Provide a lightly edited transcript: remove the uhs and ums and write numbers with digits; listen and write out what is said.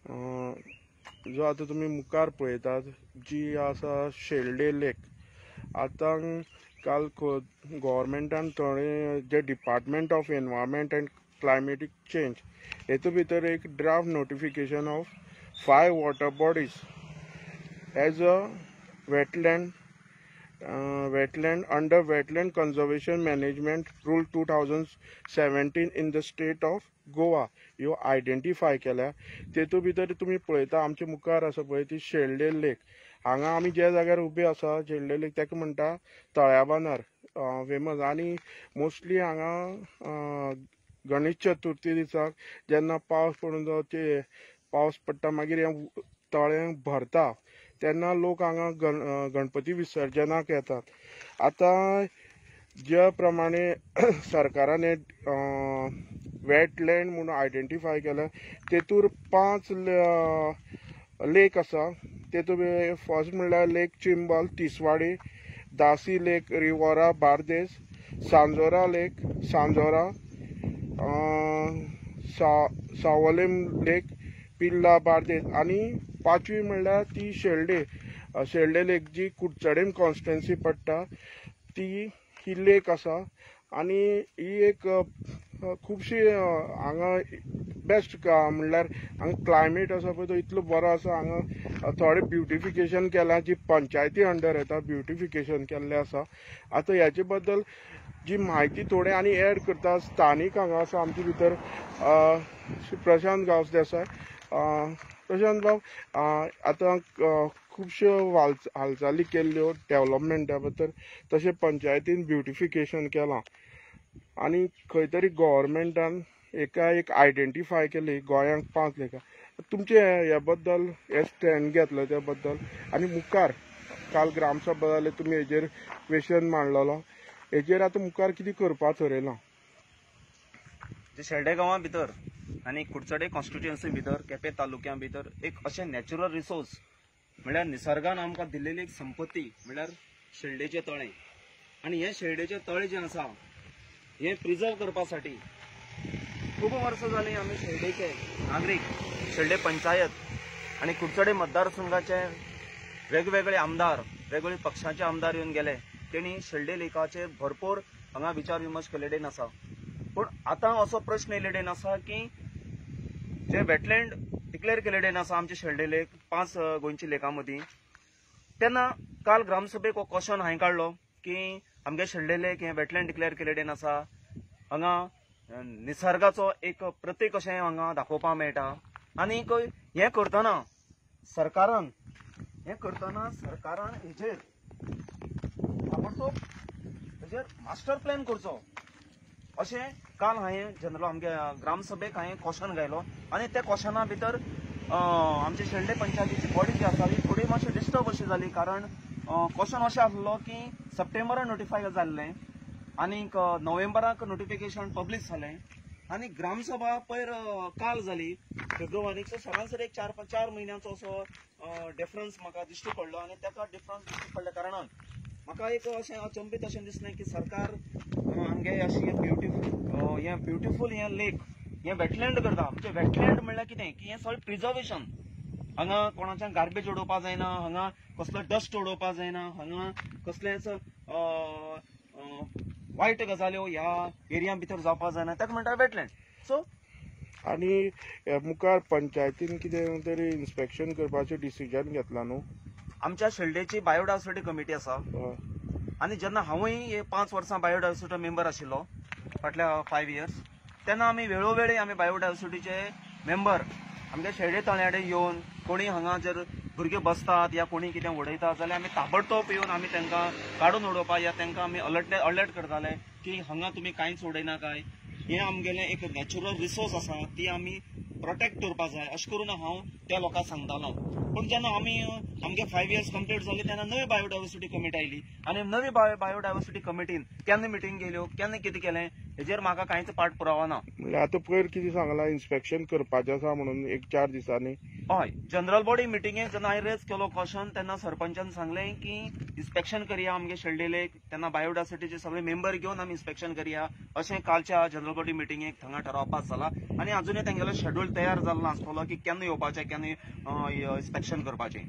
जो आतां तुमी मुखार पळयतात जी आसा शेल्डे लेक. आतां काल गव्हर्मेंटान थोडे जे department of environment and climatic change हेतू भितर एक draft notification of 5 water bodies as a wetland under wetland conservation management rule 2017 in the state of Goa ह्यो आयडेंटिफाय केल्या. तेतू भितर तुमी पळयता आमचे मुखार आसा पळय ती शेल्डे लेक. हांगा आमी ज्या जाग्यार उबे आसा शेल्डे लेक ताका म्हणटा तळ्याबांदार फेमस. आनी मोस्टली हांगा गणेश चतुर्थी दिसाक जेन्ना पावस पडून जावं ते पावस पडटा मागीर हें तळें भरता तेन्ना लोक हांगा गणपती विसर्जनाक येतात. आतां ज्या प्रमाणे सरकारान वेटलँड म्हणून आयडेंटिफाय केल्या तेतूर 5 लेक आसा. तेतूर फर्स्ट म्हणल्यार लेक चिंबल, तिसवाडी, दासी लेक, रिवोरा बार्देस, सांजोरा लेक, सांजोरा, सावोलेम लेक, पिल्ला बार्देस आनी 5वी म्हणल्यार ती शेल्डे शेल्डे लेक जी कुडचडेम कॉन्स्टिट्युएन्सी पडटा ती ही लेक आसा. आनी ही एक खुबशी हांगा बेस्ट म्हणल्यार हांगा क्लायमेट आसा पळय तो इतलो बरो आसा. हांगा थोडे ब्युटिफिकेशन केलां जी पंचायती अंडर येता ब्युटिफिकेशन केल्लें आसा. आतां ह्याचे बद्दल जी म्हायती थोडे आनी एड करता स्थानीक हांगा आसा आमचे भितर श्री प्रशांत गांवस देसाय. प्रशांत बाब, आतां खुबश्यो हालचाली केल्ल्यो डेवलपमेंटा बद्दल, तशें पंचायतीन ब्युटिफिकेशन केलां आनी खंय तरी गव्हर्मेंटान एका एक आयडेंटिफाय केली गोंयांक 5 लेकां. तुमचे ह्या बद्दल हे स्टँड घेतलो त्या बद्दल आनी मुखार काल ग्रामसभा जाली तुमी हेजेर क्वेशन मांडलेलो, हेजेर आतां मुखार कितें करपा थरयलां? जे शेल्डे गांवा भितर आनी कुडचडे कॉन्स्टिट्युएन्सी भितर केपें तालुक्या भितर एक अशें नॅचरल रिसोर्स म्हळ्यार निसर्गान आमकां दिल्लेली एक संपत्ती म्हळ्यार शेल्डेचें तळें. आनी हें शेल्डेचें तळें जें आसा हें प्रिजर्व करपासाठी खूब वर्सां जालीं आमी शेल्डेचे नागरीक, शेल्डे पंचायत आनी कुडचडे मतदारसंघाचे वेगवेगळे आमदार, वेगवेगळे पक्षाचे आमदार येवन गेले, तेणी शेल्डे लेकाचेर भरपूर हांगा विचार विमर्श केल्ले आसा. पूण आतां असो प्रश्न येयल्ले आसा की जे वेटलँड डिक्लेअर केल्ले आसा आमचे शेल्डे लेक 5 गोंयच्या लेकां मदीं, तेन्ना काल ग्रामसभेक हो क्वेश्चन हांवें काडलो की आमगे शेल्डे लेक हें वेटलँड डिक्लेअर केल्ले आसा, हांगा निसर्गाचो एक प्रतीक अशें हांगा दाखोवपाक मेळटा. आनीक हें करतना सरकारान हेजेर ताबडतोब हेजेर मास्टर प्लॅन करचो अशें काल हांवें जनरल आमगे ग्रामसभेक हांवें क्वेश्चन घायलो. आनी त्या क्वेश्चना भितर आमचे शेल्डे पंचायतीची बॉडी जी आसा ती थोडी मातशी डिस्टर्ब अशी जाली, कारण क्वेश्चन अशें आसलो की सप्टेंबरान नोटिफाय जाल्लें आनीक नोव्हेंबराक नोटिफिकेशन पब्लीश जालें आनी ग्रामसभा पयर काल जाली फेब्रुवारीक. सो सरासरी एक 4 म्हयन्यांचो असो डिफरन्स म्हाका दिश्टी पडलो आनी ताका डिफरन्स दिश्टी पडल्या कारणान म्हाका एक अशें अचंबीत अशें दिसलें की सरकार आमगे अशी ब्युटिफूल हें ब्युटिफूल हें लेक हें वेटलँड करता. म्हणजे वेटलँड म्हणल्यार कितें की हें सगळें प्रिजर्वेशन, हांगा कोणाच्यान गार्बेज उडोवपा जायना, हांगा कसलो डस्ट उडोवपा जायना, हांगा कसलेंच वायट गजाल्यो ह्या एरिया भितर जावपा जायना, ताका म्हणटा वेटलँड. सो आनी मुखार पंचायतीन कितें तरी इन्स्पेक्शन करपाचें डिसिजन घेतलां न्हू? आमच्या शेल्डेची बायोडायवर्सिटी कमिटी आसा आनी जेन्ना हांवूय 5 वर्सां बायोडायवर्सिटी मेंबर आशिल्लो फाटल्या 5 इयर्स, तेन्ना आमी वेळोवेळी आमी बायोडायवर्सिटीचे मेंबर आमच्या शेल्डे तळ्याडे येवन कोणी हांगा जर भुरगे बसतात या कोणी कितें उडयतात जाल्यार आमी ताबडतोब येवन आमी तांकां काडून उडोवपाक या तांकां आमी अलर्ट करताले की हांगा तुमी कांयच उडयना काय, हें आमगेलें एक नॅचरल रिसोर्स आसा ती आमी प्रोटेक्ट दवरपाक जाय अशें करून हांव त्या लोकांक सांगतालो. पूण जेन्ना आमी आमगे 5 इयर्स कंप्लीट जाली तेन्ना नवी बायोडायवर्सिटी कमिटी आयली आनी नवी बायोडायवर्सिटी कमिटीन केन्ना मिटींग केल्यो, केन्ना कितें केलें हेजेर म्हाका कांयच पाठपुरावा ना. म्हणल्यार आतां पयर कितें सांगलां, इन्स्पेक्शन करपाचें आसा म्हणून एक 4 दिसांनी. हय, जनरल बॉडी मिटिंगेक जेन्ना हांवें रेज केलो क्वेश्चन तेन्ना सरपंचान सांगलें की इन्स्पेक्शन करया आमगे शेल्डे लेक, तेन्ना बायोडायवर्सिटीचे सगळे मेंबर घेवन आमी इन्स्पेक्शन करया अशें कालच्या जनरल बॉडी मिटिंगेक थंगा ठराव पास जाला. आनी अजुनूय तेंगेलो शेड्यूल तयार जाल्लो नासतलो की केन्ना येवपाचें, केन्ना इन्स्पेक्शन करपाचें.